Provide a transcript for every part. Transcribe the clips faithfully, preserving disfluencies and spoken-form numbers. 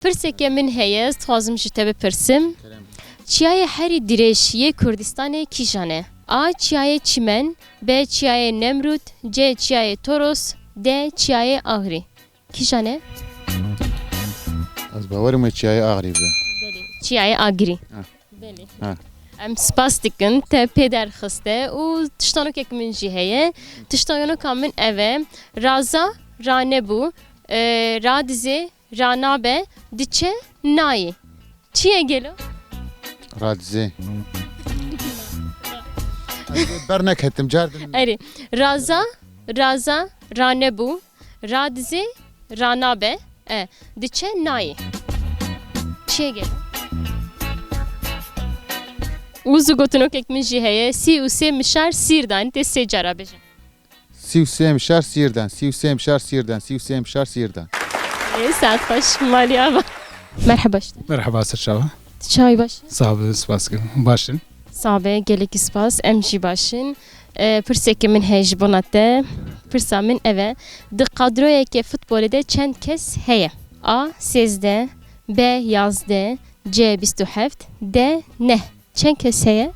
Pirseke min heye, ez dixwazim ji te bipirsim. Kerem. Çiyayê herî dirêj yê Kurdistanê kîjan e? A. Çiyayê Çimen, B. Çiyayê Nemrûd, C. Çiyayê Toros, D. Çiyayê Agirî. Kîjan e? Ez bawerim wê Çiyayê Agirî be. Belê. Çiyayê Agirî. Ha. Belê. Ha. Em spas dikin, te pê derxiste û tiştanokek min jî heye. Tiştanoka min ev e, raza, ranebû, e, radizê, ranabe, diçe, nayê. Çi ye gelo? Radizê. Ez ber neketim, car din. Erê, raza, raza, ranebû, radizê, ranabe, e, diçe, nayê. Çi ye gelo? Û zû gotinokek min jî heye, sî û sê mişar sîr danî, tê sê cara bêje. Sî û sê mişar sîr dan, sî û sê mişar sîr dan, sî û sê mişar sîr dan. Ê, saet xweş, malî ava. Merheba ji te. Merheba, ser çava. Tu çawa yî, baş î? Sağ ol, spas dikim. Baş in. Sağ be, gelekî spas. Em jî baş in. E, pirsekê min heye ji bona te. Pirsa min ev e. Di kadroyeke futbolê de çend kes heye? A. Sêzdeh, B. Yazdeh, C. Bîst û heft, D. Neh. Çend kes heye?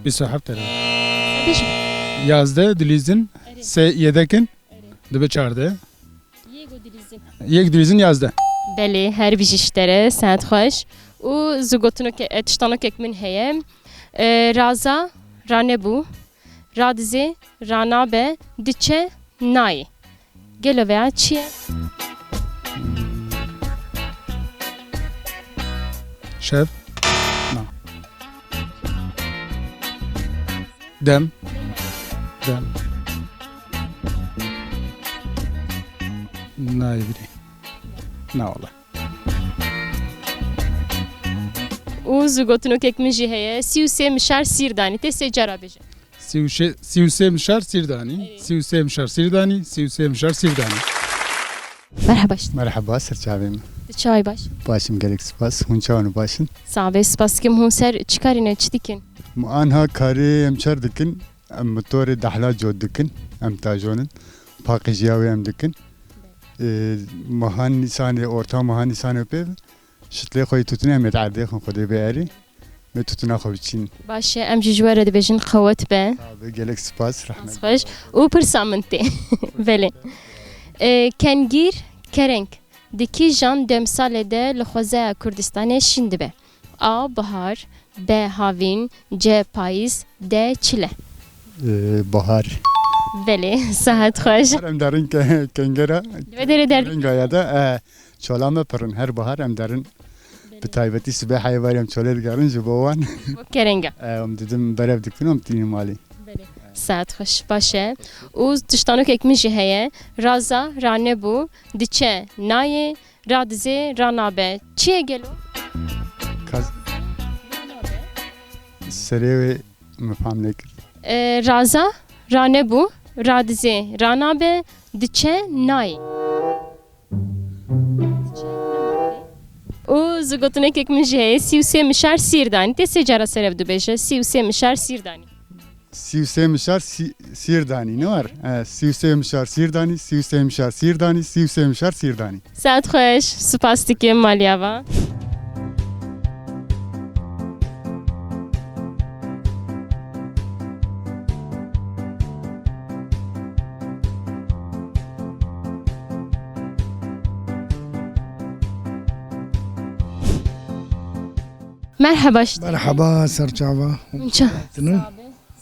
Bîst û heft tane. Bêjin. Yazdeh dilîzin, Erê. Sê yedek in, Erê. Dibe çardeh. Yek dilîzin. Yek dilîzin yazdeh. Belê, her bijî ji te re, saet xweş. Û zû gotinokê, e, tiştanokek min heye. E, raza, ranebû, radizê, ranabe, diçe, nayê. Gelo veya çi ye? Şev. Na. Dem. Dem. Nayê birî. Na wala. Û zû gotinokek min jî heye, sî û sê mişar sîr danî, tê sê cara bêje. Sî û şê, sî û sê mişar sîr danî. Erê. Sî û sê mişar sîr danî. Sî û sê mişar sîr danî. Merheba ji te. Merheba, ser çavê min. Tu çawa yî, baş î? Baş im, gelek spas. Hûn çawan û baş in? Sax be, spas dikim. Hûn ser çi karî ne, çi dikin? Anha karê em çer dikin. Em motorê dehla cot dikin. Em tajonin. Paqîjiya wê em dikin. Ê, meha Nîsanê, orta meha Nîsanê pê şitlê xwe yê tûtine em ê di erdê xin Xwedê bê erê. Mê tûtina xwe biçîn. Baş e, em jî ji we re dibêjin qewet be. Sax be, gelek spas, rehmet. Spas xweş. Û pirsa min tê. Belê. E, kengîr, kereng, di kîjan demsalê de li xwezaya Kurdistanê şîn dibe? A. Bihar, B. Havîn, C. Payîz, D. Çile. Ee, bahar. Belê, saet xweş. Bahar em derin ke-, kengera. Li vê derê der- Kengaya da, e, çola me pirin. Her bahar em derin. Belê. Bi taybetî sibê heyvarî em çolê digerin ji bo wan. Bo kerenga. E, em didim berev dikin, em tînin malî. Belê. Saet xweş, baş e. Û tiştanokek min jî heye. Raza, ranebû, diçe, nayê, radizê, ranabe. Çi ye gelo? Kaz-, serê wê min fam nekir. E, raza, ranebû, radizê, ranabe, diçe, nayê. Û zû gotinekek min jî heye, sî û sê mişar sîr danî. Tê sê cara ser ev dibêje, sî û sê mişar sîr danî. Sî û sê mişar sî-, sîr danî, ne war? E, sî û sê mişar sîr danî, sî û sê mişar sîr danî, sî û sê mişar sîr danî. Saet xweş, spas dikim, malî ava. Merheba ji te. Merheba, serçava. Hûn ça- Tine?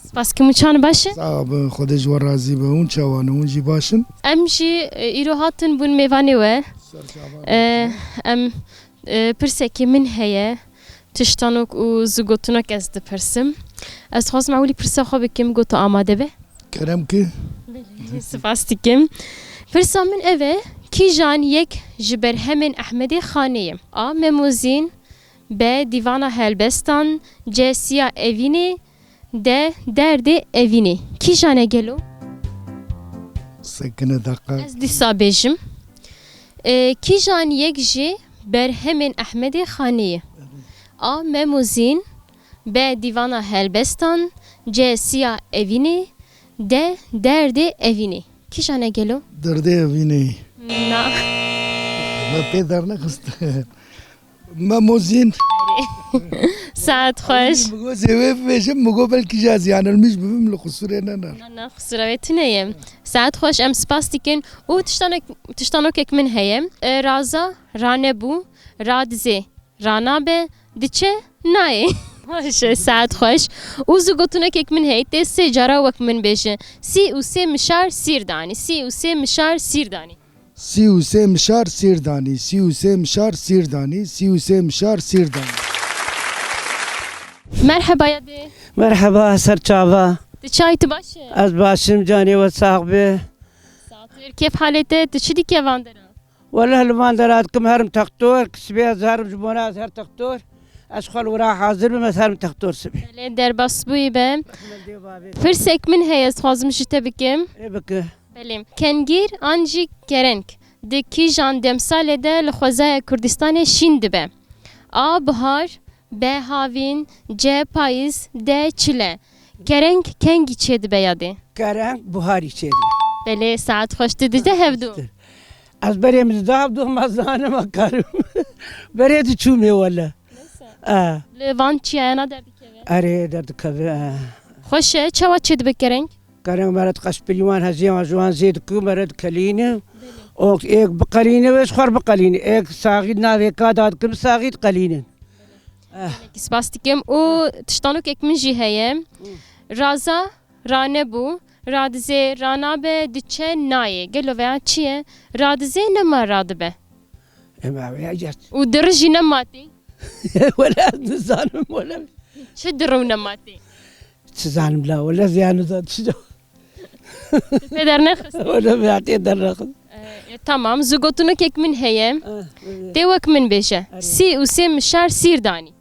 Spas dikim, hûn çawan, baş in? Sax be, Xwedê ji we razî be. Hûn çawan, hûn jî baş in? Em jî, e, îro hatin bûn mêvanê we. Serçava. E, em, e, pirsekê min heye. Tiştanok û zû gotinok ez dipirsim. Ez dixwazim ewilî pirsa xwe bikim, got tu amade be. Kerem ki. Belê, spas dikim. Pirsa min ev e, kîjan yek ji berhemên Ehmedê Xanê ye? A. Memozîn, B. Dîvana Helbestan, C. Siya Evînê, D. Derdê Evînê. Kîjan e gelo? Sekine deqa. Ez dîsa bêjim. E, kîjan yek ji berhemên Ehmedê Xanê ye? A. Memozîn, B. Dîvana Helbestan, C. Siya Evînê, D. Derdê Evînê. Kîjan e gelo? Derdê Evînê. Na. Me pê dernexist. Me mozîn. Saet xweş. Min got zêwê bibêjim, min got belkî jî ez yanilmîş bibim, li qusûrê nener. Na, na, qusûra wê tune ye. Saet xweş, em spas dikin. Û tiştanek, tiştanokek min heye. E, raza, ranebû, radizê, ranabe, diçe, nayê. Baş e, saet xweş. Û zû gotinekek min heye, tê sê cara wek min bêje. Sî û sê mişar sîr danî. Sî û sê mişar sîr danî. Sî û sê mişar sîr danî, sî û sê mişar sîr danî, sî û sê mişar sîr danî. Merheba yadê. Merheba, ser çava. Tu çay, tu baş e? Ez başim, canê we sax be. Satir, kêf halê te, tu çi dike van dera? Wele li van dera dikim herim textor, sibê ez herim ji bona ez her textor. Ez xwe li wira hazir bim, ez herim textor sibê. Lê derbas bûyî be. Pirsek min heye, ez dixwazim ji te bikim. Ê bike. Belê. Kengîr an jî kereng di kîjan demsalê de li xwezaya Kurdistanê şîn dibe? A. Bihar, B. Havîn, C. Payîz, D. Çile. Kereng kengî çêdibe yadê? Kereng buharî çêdibe. Belê, saet xweş, tu dide hevdu. Ez berê min dida hevdu, ma zanim a karim. Berê diçûmê wele. E. Li van çiyayana derdikeve? Erê, derdikeve, e. Xweş e, çawa çêdibe kereng? Kereng mere diqeşpilî wan heziyê wan ji wan zê diku, mere dikelîne. Ok, êk biqelîne wê ji xwe biqelîne. Êk saxî navê ka da dikim saxî diqelînin. Spas dikim. Û tiştanokek min jî heye. Raza, ranebû, radizê, ranabe, diçe, nayê. Gelo veya çi ye? Radizê nema radibe. Ema veya yat. Û diri jî nematê. Wele ez nizanim wele. Çi diri û nematê? Çi zanim la wele ziyan nizan çi. Pê dernexist. Wele veya tê dernexist. E, tamam, zû gotinokek min heye. Ah, evet. Tê wek min bêje. Erê. Sî û sê mişar sîr danî.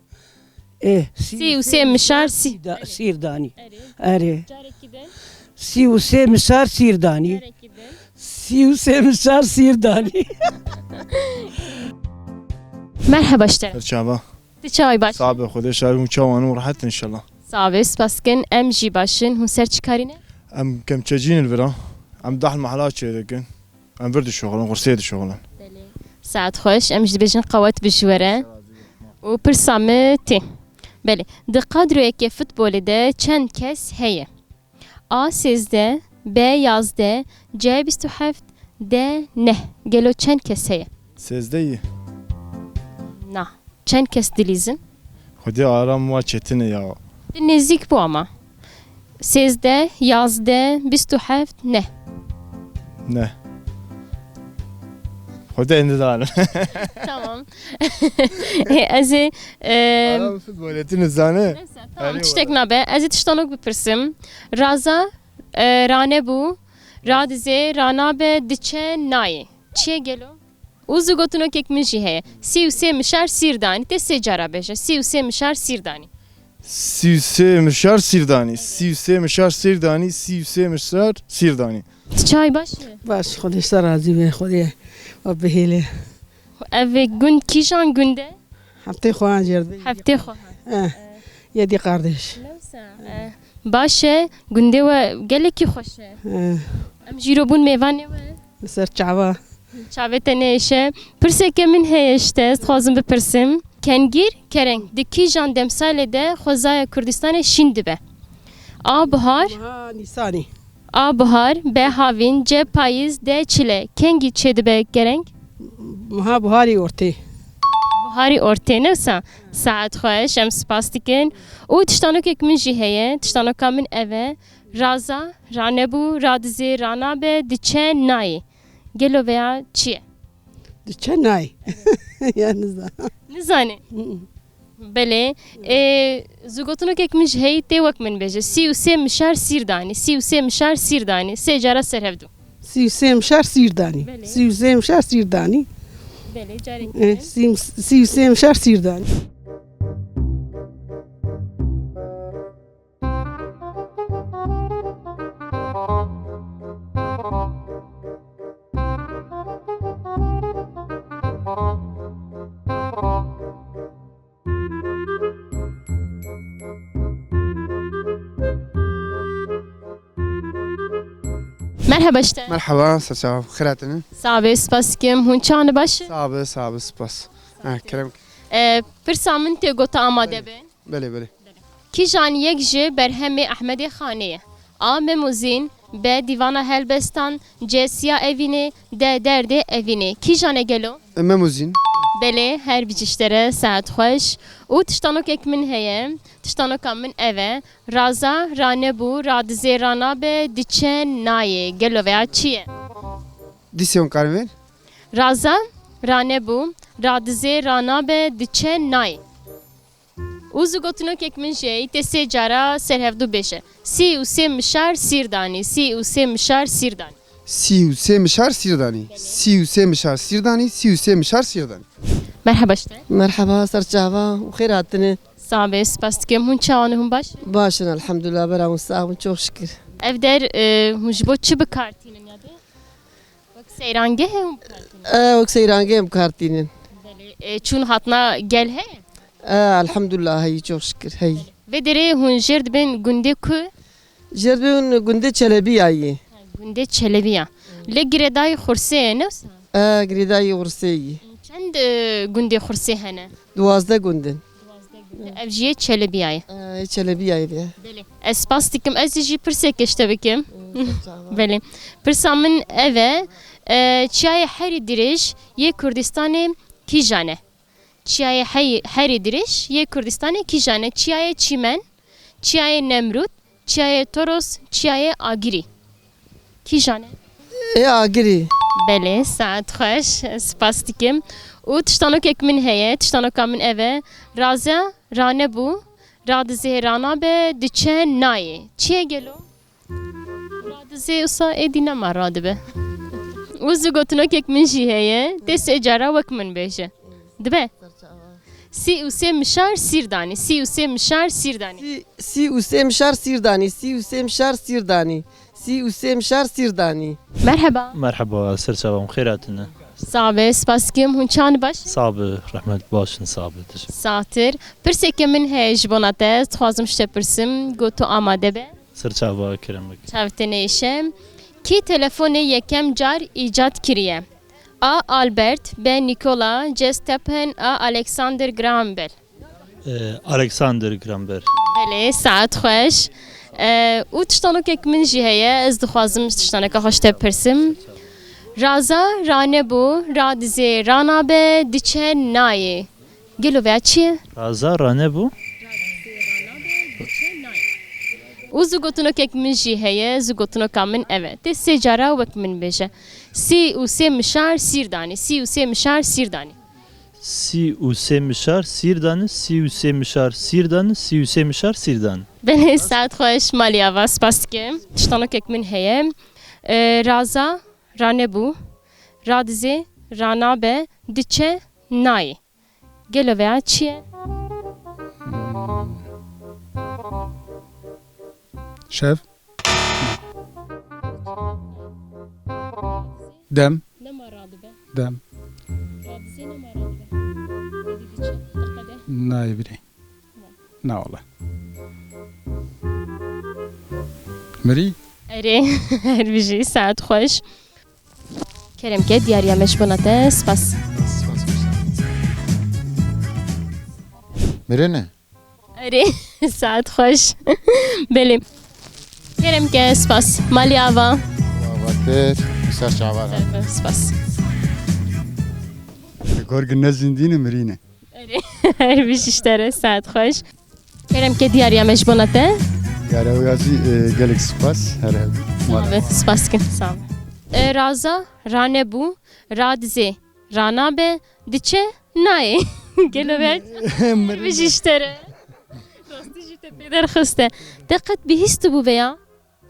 E, Sî û sê mişar sî. Da, sîr danî. Erê. Erê. Carekî din. Sî û sê mişar sîr danî. Carekî din. Sî û sê mişar sîr danî. Merheba ji te. Ser çava. Tu çawa yî, baş? Sabe, Xwedê şar hûn çawan û rehet inşallah. Sabe, spas dikin. Em jî baş in. Hûn ser çi karî ne? Em kemçecîn li vira. Em dahl mehla çêdikin. Em vir dişoxilin, xursê dişoxilin. Saet xweş. Em jî dibêjin qewet bi ji we re. Û pirsa me tê. Belê. Di kadroyeke futbolê de çend kes heye? A sêzdeh, B yazdeh, C bîst û heft, D neh. Gelo çend kes heye? Sêzdeh yî. Na. Çend kes dilîzin? Xwedê aram wa çetin e ya. Tu nêzîk bû ama. Sêzdeh, yazdeh, bîst û heft, neh. Ne. Xwedê nizanim. Tamam. Ez ê, e, Aram futboletî nizane. Tamam, tiştek nabe. Ez ê tiştanok bipirsim. Raza, e, ranebû, radizê, ranabe, diçe, nayê. Çiye gelo? Û zû gotinokek min jî heye. Sî û sê mişar sîr danî. Tê sê cara bêje. Sî û sê mişar sîr danî. Sî û sê mişar sîr danî. Sî û sê mişar sîr danî. Sî û sê mişar sîr danî. Tu çay baş e? Baş, Xwedê ser razî be, Xwedê we bihêle. Ev ê gund kîjan gund e? Heftê xwe an jêr. Heftê xwe. Eh, yedî kardeş. E, baş e, gundê we gelekî xweş e. Eh, Em jî îro bûn mêvanê we. li ser çava. Çavê te nêşe. Pirseke min heye ji te, ez dixwazim bipirsim. Kengîr, kereng, di kîjan demsalê de xwezaya Kurdistanê şîn dibe? A bihar, Meha Nîsanî. A bihar, B havîn, C payîz, D çile. Kengî çêdibe kereng? Meha biharî ortê. Biharî ortê, ne wisa? Saet xweş, em spas dikin. Û tiştanokek min jî heye, tiştanoka min ev e. Raza, ranebû, radizê, ranabe, diçe, nayê. Gelo veya çi ye? Diçe nayê. Ya niza. Nizanî. Belê. Ê, zû gotinokek min ji heyî tê wek min bêje. Sî û sê mişar sîr danî. Sî û sê mişar sîr danî. Sê cara ser hevdu. Sî û sê mişar sîr danî. Belê. Sî û sê mişar sîr danî. Belê, carekî Eh, din. sî, sî û sê mişar sîr danî. Merheba ji te. Merheba, ser çava, xêr hatine. Sax be, spas dikim. Hûn çawan baş? Sax be, sax be, spas. Ha, kerem. E, pirsa min tê gota amade be. Belê, belê. Kîjan yek ji berhemê Ehmedê Xanê ye? A. Memozîn, B. Dîvana Helbestan, C. Siya Evînê, D. Derdê Evînê. Kîjan e gelo? E, Memozîn. Belê, her bijî ji te re, saet xweş. Û tiştanokek min heye. Tiştanoka min ev e. Raza, ranebû, radizê, ranabe, diçe, nayê. Gelo veya çi ye? Dîsê hûn karin vêr? Raza, ranebû, radizê, ranabe, diçe, nayê. Û zû gotinokek min jî heye, tê sê cara ser hevdu bêje. Sî û sê mişar sîr danî, sî û sê mişar sîr danî. Sî û sê mişar sîr danî. Sî û sê mişar sîr danî, sî û sê mişar sîr danî. Merheba ji te. Merheba, ser çava û xêr hatine. Sax be, spas dikim. Hûn çawan, hûn baş? Baş in, elhamdulillah, bera hûn sax bin, çok şükür. Ev der, e, hûn ji bo çi bi kar tînin ya de? Wek seyrangeh hûn bi kar tînin? E, wek seyrangeh em bi kar tînin. Belê. E, çûn hatina gel heye? E, elhamdulillah, heyî, çok şükür, heyî. Vê derê hûn jêr dibin gundê ku? Jêr dibin gundê Çelebiyayê. Ha, gundê Çelebiya. Lê girêdayî xursê ye, ne wisa? E, girêdayî xursê ye. Çend, e, gundê xursê hene? Duwazdeh gundin. Ev jî yê Çelebiyayê. Ee, Çelebiyayê be. Belê. Ez spas dikim. Ez jî pirseke ji te bikim. Ee, sağ ol. Belê. Pirsa min ev e. Ee, çiyayê herî dirêj yê Kurdistanê kîjan e? Çiyayê hey-, herî dirêj yê Kurdistanê kîjan e? Çiyayê Çîmen, Çiyayê Nemrûd, Çiyayê Toros, Çiyayê Agirî. Kîjan e? Ê Agirî. Belê, saet xweş. Spas dikim. Û tiştanokek min heye, tiştanoka min ev e. Raza, ranebû, radizê, ranabe, diçe, nayê. Çi ye gelo? Radizê wisa êdî nema radibe. Û zû gotinokek min jî heye, tê sê cara wek min bêje. Dibe? Sî û sê mişar sîr danî. Sî û sê mişar sîr danî. Sî, sî û sê mişar sîr danî. Sî û sê mişar sîr danî. Sî û sê mişar sîr danî. Merheba. Merheba, ser çavam, xêr hatine. Sax be, spas dikim. Hûn çawan baş? Sax be, rehmet, baş in, sax be, teşekkür. Saxtir. Pirseke min heye ji bona te, ez dixwazim ji te pirsim, got tu amade be. Ser çava, kerem bike. Çav te nêşe. Kî telefonê yekem car îcat kiriye? A. Albert, B. Nikola, C. Stephen, A. Alexander Graham Bell. Ee, Alexander Graham Bell. Belê, saet xweş. Ee, û tiştanokek min jî heye, ez dixwazim tiştaneka xwe ji te pirsim. Raza, ranebû, radizê, ranabe, diçe, nayê. Gelo veya çi ye? Raza, ranebû. Û zû gotinokek min jî heye, zû gotinoka min ev e. Tê sê cara wek min bêje. Sî û sê mişar sîr danî, sî û sê mişar sîr danî. Sî û sê mişar sîr danî, sî û sê mişar sîr danî, sî û sê mişar sîr danî. Belê, saet xweş, malî ava, spas dikim. Tiştanokek min heye. Ee, raza, ranebû, radizê, ranabe, diçe, nayê. Gelo veya çi ye? Şev. Dem. Nema radibe. Dem. Radizê nema radibe. Êdî diçe, diqede. Nayê birê. Na wala. Mirî? Erê, her bijî, saet xweş. Kerem ke, diyariya me ji bona te, spas. Mirine? Erê, saet xweş. Belê. Kerem ke, spas. Malî ava? Ava ter, ser çava. Spas. Gor gine zindîne mirîne. Erê, her bijî ji te re, saet xweş. Kerem ke, diyariya me ji bona te. Diyariya wê ya jî, e, gelek spas. Her her. Sağ ol, spas dikim, sağ ol. E, raza, ranebû, radizê, ranabe, diçe, nayê. Gelo veya her bijî ji te re. Rastî jî te pê derxiste. Te qet bihîstibû veya?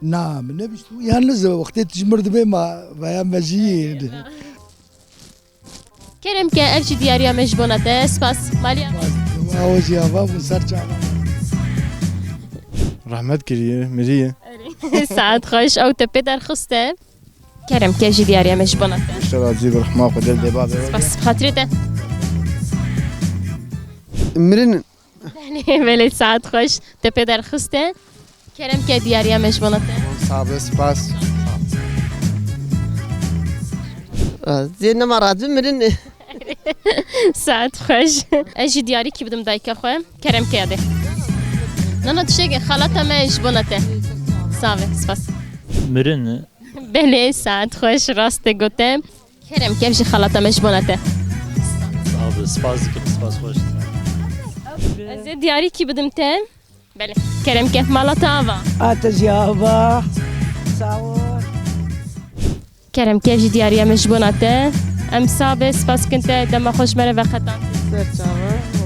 Na, min nebîstibû. Yalniz wextê tu ji mir dibê ma veya mejiyî. Kerem ke, ev jî diyariya me ji bona te. Spas. Malî ava? Awa jî ava bû, ser çava. Rehmet kiriye, miriye. Erê. Saet xweş, ew te pê derxiste. Kerem ke, jî diyariya me ji bona te. Ji te razî bi rehma Xwedê, dê bavê we. Spas, bi xatirê te. Mirin. Belê, belê, saet xweş. Te pê derxiste. Kerem ke, diyariya me ji bona te. Sabe, spas. Sağ ol. Zê nema razî mirin. Saet xweş. Ez jî diyarîkî bidim dayika xwe. Kerem ke yadê. Nana tiştekê xalata me ji bona te. Save, spas. Mirin. Belê, saet xweş, rast te gote. Kerem ke jî xalata me ji bona te. Sağ ol, spas dikim, spas xweş. Ez ê diyarîkî bidim te. Belê. Kerem ke mala te ava. A te jî ava. Sağ ol. Kerem ke jî diyariya me ji bona te. Em sabe spas kin te dema xwe ji me re veqetand. Ser çava.